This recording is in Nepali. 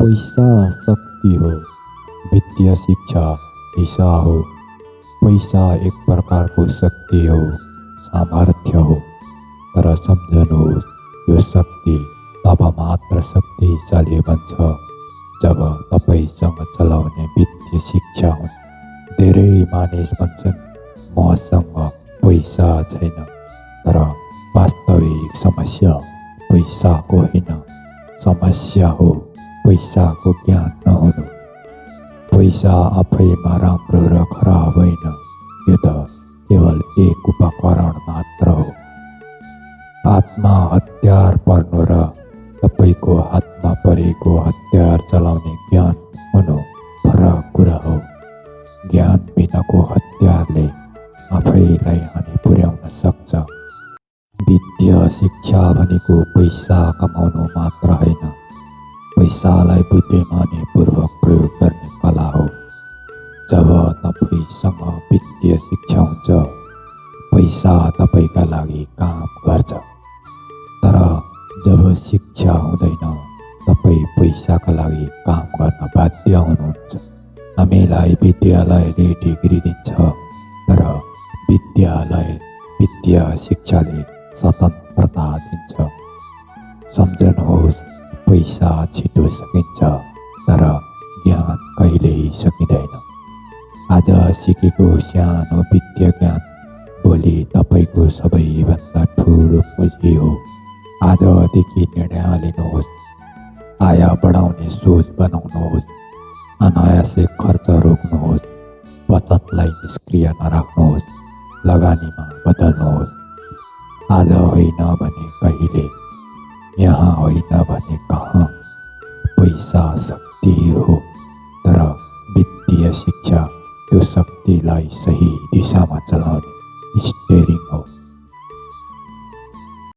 पैसा शक्ति हो, वित्तीय शिक्षा दिशा हो। पैसा एक प्रकारको शक्ति हो, सामर्थ्य हो। तर सम्झनुहोस्, यो शक्ति तब मात्र शक्तिशाली बन्छ जब तपाईसँग चलाउने वित्तीय शिक्षा हुन्। धेरै मानिस भन्छन् मसँग पैसा छैन, तर वास्तविक समस्या पैसाको होइन, समस्या हो पैसाको ज्ञान नहुनु। पैसा आफैमा राम्रो र खराब होइन, यो त केवल एक उपकरण मात्र हो। हातमा हतियार पर्नु र तपाईको हातमा परेको हतियार चलाउने ज्ञान हुनु फरक कुरा हो। ज्ञान बिनाको हतियारले आफैलाई हानि पुर्याउन सक्छ। वित्तीय शिक्षा भनेको पैसा कमाउनु मात्र होइन, पैसालाई बुद्धिमानीपूर्वक प्रयोग गर्ने कला हो। जब तपाईसँग वित्तीय शिक्षा हुन्छ, पैसा तपाईका लागि काम गर्छ। तर जब शिक्षा हुँदैन, तपाई पैसाका लागि काम गर्न बाध्य हुनुहुन्छ। हामीलाई विद्यालयले डिग्री दिन्छ, तर वित्तीय शिक्षाले स्वतन्त्रता दिन्छ। सम्झनुहोस्, पैसा छिटो सकिन्छ, तर ज्ञान कहिल्यै सकिँदैन। आज सिकेको सानो वित्तीय ज्ञान भोलि तपाईको सबैभन्दा ठुलो पुँजी हो। आजदेखि निर्णय लिनुहोस्, आय बढाउने सोच बनाउनुहोस्, अनायासै खर्च रोक्नुहोस्, बचतलाई निष्क्रिय नराख्नुहोस्, लगानीमा बदल्नुहोस्। आज होइन भने कहिले, यहाँ होइन भने कहाँ। पैसा शक्ति हो, तर वित्तीय शिक्षा त्यो शक्तिलाई सही दिशामा चलाउने